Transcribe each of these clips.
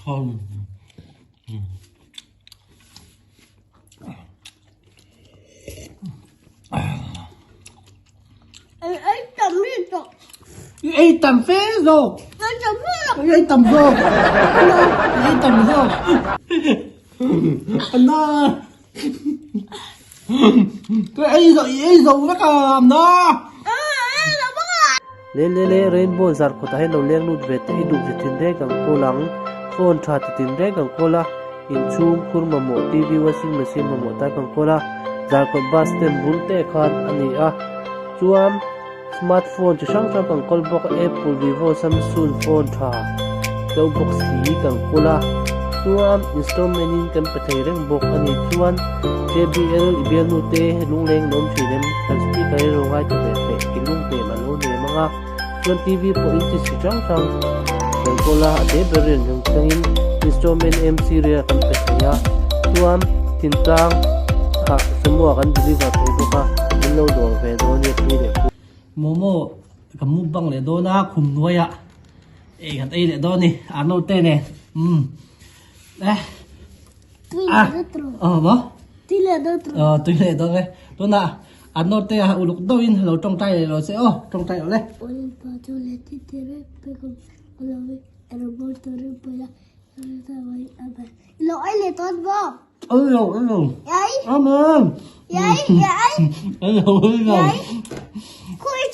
Không. Ei tam lutuk. Ei tam fe zawk. Ei tam lutuk. Ei tam zawk. Ei tam zawk. Anna. Ka ei zo ei zo vek a Anna. Le le le Rainbow zar kawtah hian lo leng lut ve teh i duh chi thin reng ang kawl ang phone tha ti tin reng ang kawl a inchhung khur mamawh TV washing machine mamawh tak ang kawl a zarkawt bus stand bul te khan a ni a chuan smart phone chi hrang hrang kan kawl bawk a Apple Vivo Samsung phone tha deuh bawk si kan kawl a chuan installment in kan pe thei reng bawk a ni chuan J B L i bialnu te lungleng an awm thin em kan speaker hi ro ngai ta ve teh i lungtem a lo nem ang a chuan T V pawh in chi chi hrang hrang kan kawl a a te ber rian kan thlengin installment M C ria kan pe thei a chuan thintlang ah sumo ah kan deliver thei bawk a min lo dawr ve dawn nia pi leh pu. Momo ka mukbang leh dawn a khum hnuai ah ei kan ei leh dawn a ni Arnold te nen umm eh ah aw maw tui leh dawn aw tui leh dawn e tunah Arnold te a uluk deuh in lo tawngtai leh lo che aw tawngtai lo le. Lo ei leh dawn maw? Ei lo ei lo. Ei. Amen. Ei ei. Ei lo ei lo. Ei. Khawi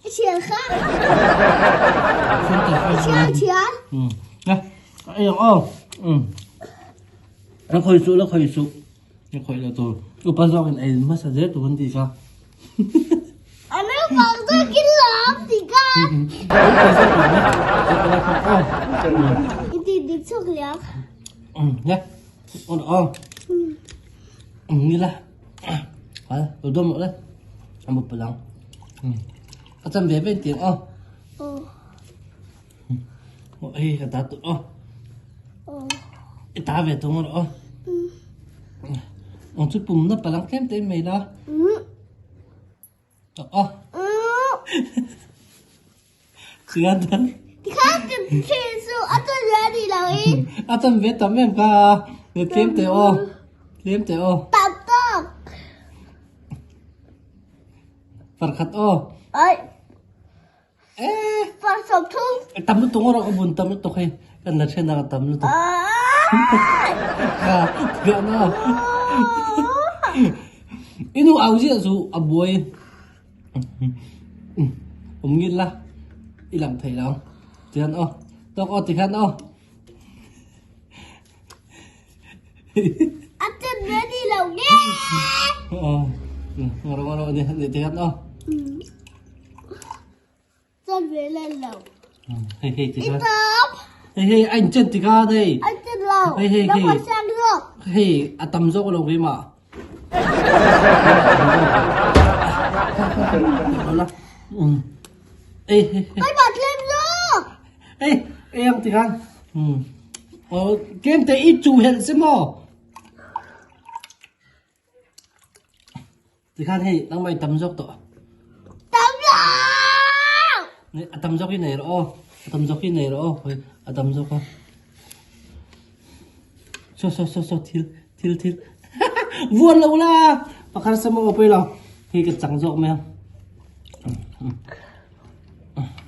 i thian kha. I thian thian. Nè, ei ang aw. La khawi suh la khawi suh. La khawi lo tur. Upa zawk in ei hmasa zel tur an tih kha. A naupang zawk in lawm tih kha. Upa zawk in la la kha aw. I tih dik chhuak liang. Nè, aw aw. Ni la. Hal, lo dawm rawh le. A mut palh ang. A chan ve ve in tiang aw. Aw hei ka ta tawh aw. I ta ve tawh rawh aw. Ang chu pum na palh ang tlem te in mai la. Tawh aw. Chian dan. Tikhan kan thil chu a chan ve a ni lo i. A chan ve tam em kha. Tlem te aw. Tlem te aw. Tam tawk. Farkhat aw. Ai. Eh. Far 30. Tam lutuk ngawt a bun tam lutuk hei. Kan la then a ka tam lutuk. Ka ka na. Inu au ziah chu a buai. Awm ngil la i lang thei lo tihian aw tawk aw tikhan aw. A chân ve đi lo nge. Aw ngawr ngawr aw ni tikhan aw. Chân ve lên lo. Hei hei tikhan. I tawp. Hei hei anh chân tikhan hei. Anh chân lo. Hei hei Nó hei. còn sang được. Hei a tam zawk lo keimah. Cái bật lên luôn. Ê, em thì khăn. Ừ. Ờ, kem te ít chủ hiện xem mò. Thì khan hei, nang mày tầm dốc tọ. Tầm dốc. A tầm dốc cái này rồi. A tầm dốc cái này rồi. A tầm dốc không? So so so so thil thil thil vuan lo la pakhat sama aw pui lo hi ka chang zawk mai ang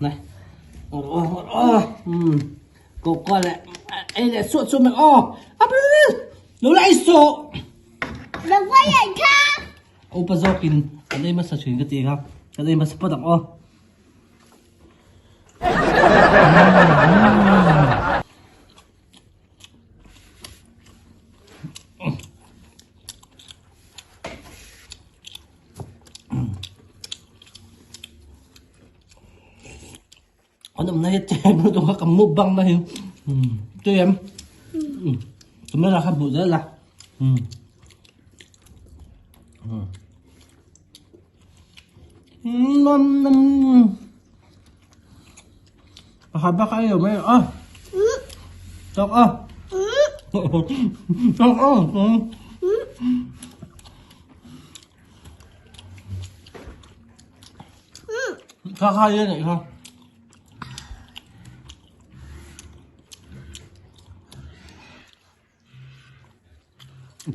này aw aw ko ko le ei le suah suah mai aw a lo lai so Đừng quay lại khác. Upa zawkin kan ei hmasa thin ka ti kha kan ei hmasa phawt ang aw. An awmna hi tlem lutuk a ka mukbang na hi tui em camera kha hmuh zel a Pakhat bak a ei lo mai a tawk a tawk a Kha kha hi a neih kha.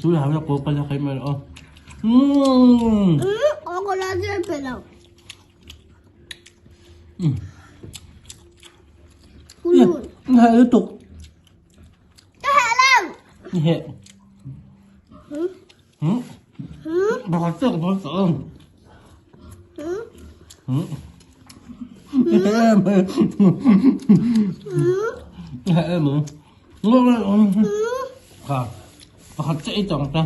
Chu la la ko ka la kai mai aw. Mm. Ko la je pe lo. Mm. Hẹ lutuk. Ka hẹ lo. Hẹ. Hmm. Pakhat chiah ka phal tawh ang. Hmm. Kha. Pakhat chiah i tawng ta.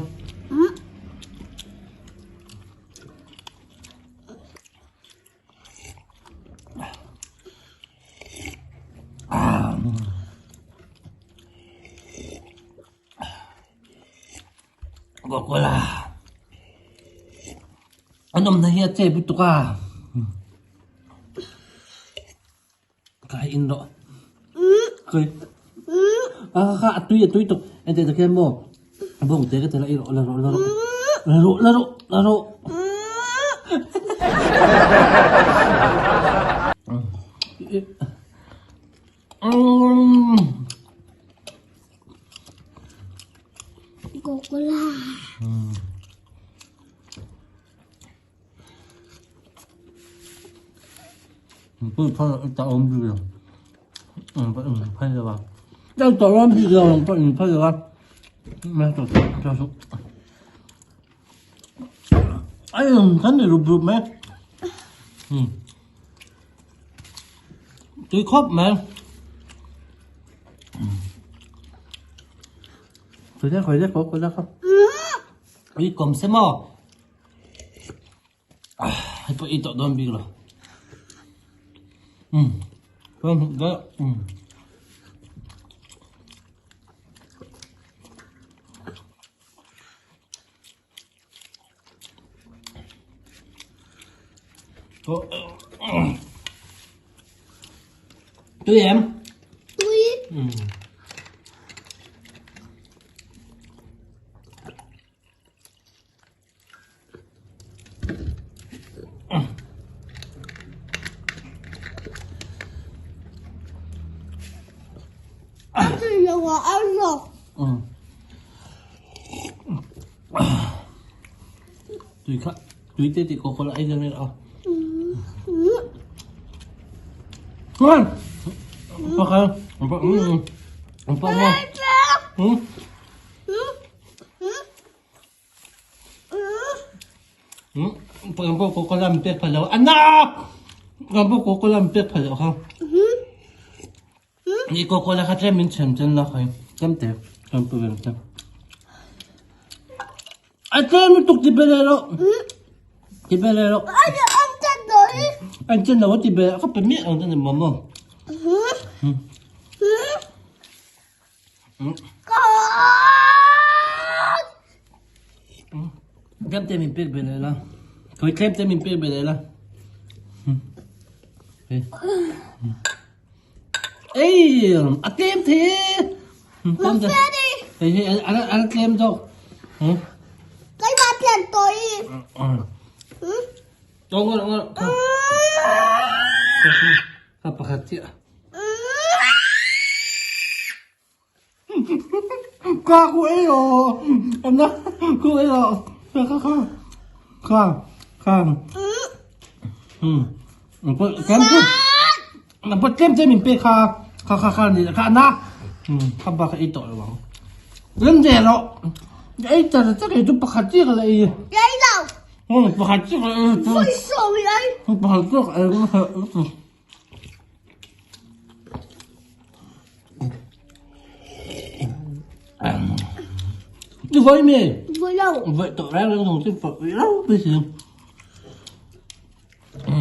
Coca-Cola. An awmna hi a chep lutuk a. Ka hei in rawh. Kai. A kha a tui a tui tuk. Ente ta khian maw. Bawng te ka tela i rawh la rawh la rawh. La rawh la rawh la rawh. Coca-Cola. Tui khawp mai. Khawih deuh khawih deuh khawih deuh kha. Ui kawm se maw. Hei pawh i tawh dawn bik lo. Um. Um. Tui em? Tui. Ừ. Tui kha tui te ti ko ko la ei deuh a. Ngon. Pakal. Pa mo. Kan pawh ko lam pek phal lo. Anak! Kan pawh ko lam pek phal lo kha. Ni ko ko la kha tlem min chem chen la khai. Tlem te. Kan pu ven te. A tlem tuk ti bele lo. Ti bele lo. An chen lo i. An chen lo ti bele. Ka pe mi ang chen mo mo. Tlem te min pek ve leh la. Khawi tlem te min pek ve leh la. Ei, a tlem the. Tlem te. Hei hei a la tlem zawk. Keimah tlem tawh i. Aw ngawr ngawr. Ka pakhat chiah. Ka ku ei rawh. Anna ku ei rawh. Ka ka ka. Ka ka. Hmm. Kem chu. Na pot kem che min pe kha. Kha kha kha ni kha na. Hmm. Kha ba ka ei tawh lo ang. Lem ve rawh. Ei tar tak ei chu pakhat chiah ka la ei. Ei lo. Hmm, pakhat chiah ka la ei. Vui sawi ei. Pakhat chiah ka ei. Đi với mi. Với đâu? Vậy tụi em đang dùng cái phật lắm bây giờ. Ừ.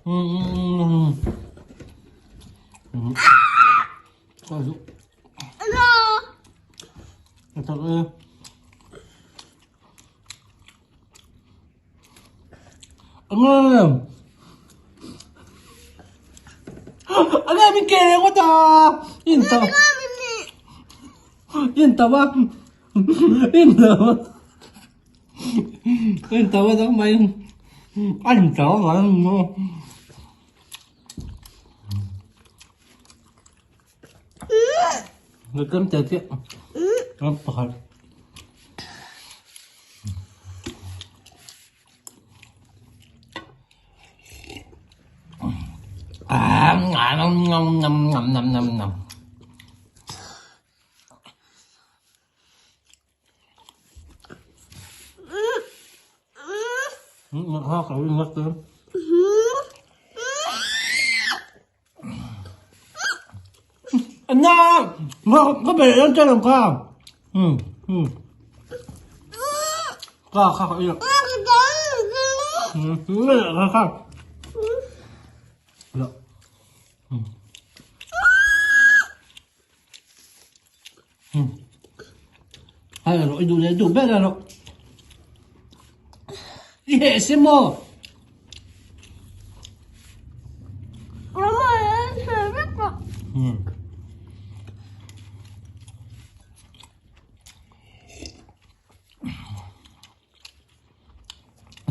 Ừ. Ừ. Coi giúp. Alo. Thật ơi. Ane min ke leh ngawt a in ta in ta va in ta va in ta va dang mai an ta va. Tlem te chiah. Pakhat. Ai rawh i duh leh duh ber a rawh. I heh si maw?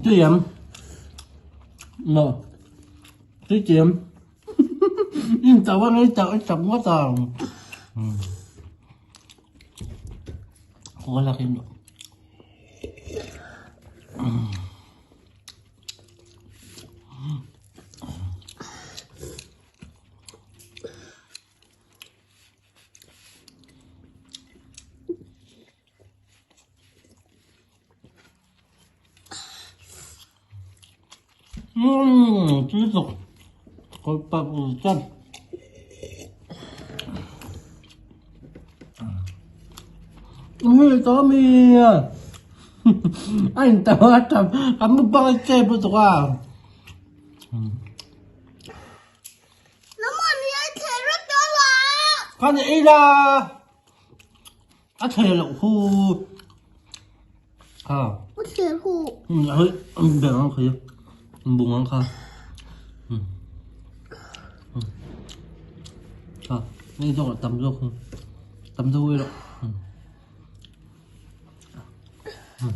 Tui em? No. Tui chiam. In tàu anh ấy tàu anh chậm quá tàu. Có là kim được. Tui zuk. Kawr pak chuan. Ui to mi a in tao a tam a mu bang che bu tuk a. Kan ei la. A thei loh hu. Ha. A thei hu. Um hoi um beng ang khi. Um bung ang kha. Um. Um. Ha, nei zawk tam zawk. Tam zawk ui loh. Um. Um.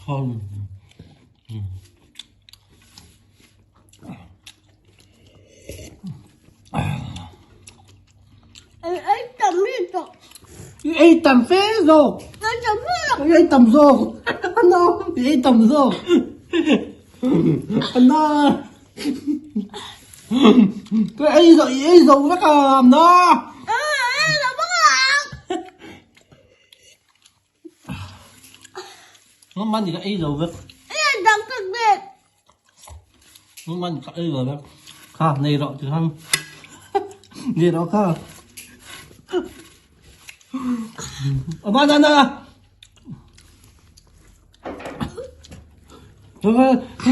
Không. Ei tam fe zawk. Ei tam zawk. No, ei tam zawk. Na. Cái ei zo ei zo vek a na. Nangmah nih ka ei lo vek. Nangmah nih ka ei lo vek. Kha nei rawh ti khan. Nei rawh kha. Ba na na. Kha kha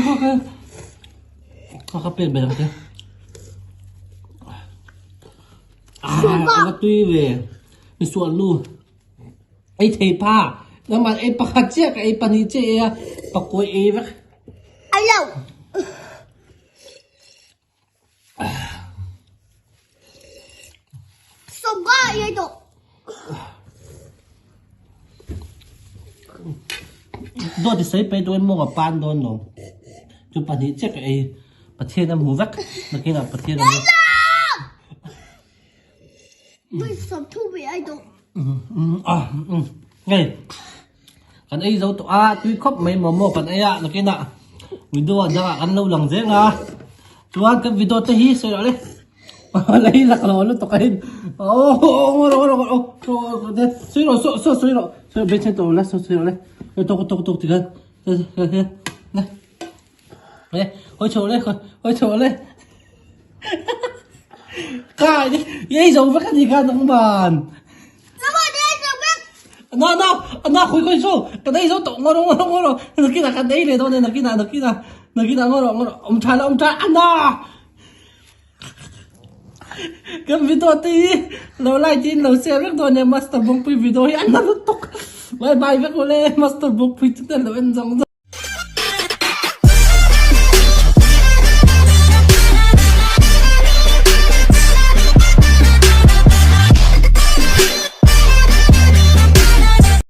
kha kha. Kha kha pen ber ang che. Ah, ka tui ve. Mi sual nu. Ei thei pha nangmah ei pakhat chiah ka ei pahnih chiah ei a pakua ei vek. Alo. Soga ei do. Dawt i sawi pei dawn maw ka pan dawn lo. Chu pahnih chiah ka ei Pathian a hmu vek nakinah Pathian a hmu. Hei kan ei zo tawh a tui khawp mai momo kan ei a nakinah video ah dangah kan lo lang zeng a chuan kan video te hi sawi rawh le lei lak lo lutuk a in aw sawi rawh saw saw sawi rawh sawi rawh beng tawh la saw sawi rawh le tawk tawk tawk tikhan le le hawi chho le hawi chho le. Ka ei zo vek ani kha nangman. Na na na khui khui chu kan ei zo tawh ngawr ngawr ngawr nakinah kan ei leh dawn e nakinah nakinah nakinah ngawr ngawr awm tha la awm tha ana kan video te hi lo like in lo share vek dawn e master bawngpui video hi ana lutuk bye bye vek ule master bawngpui chu te lo en zawng zawng.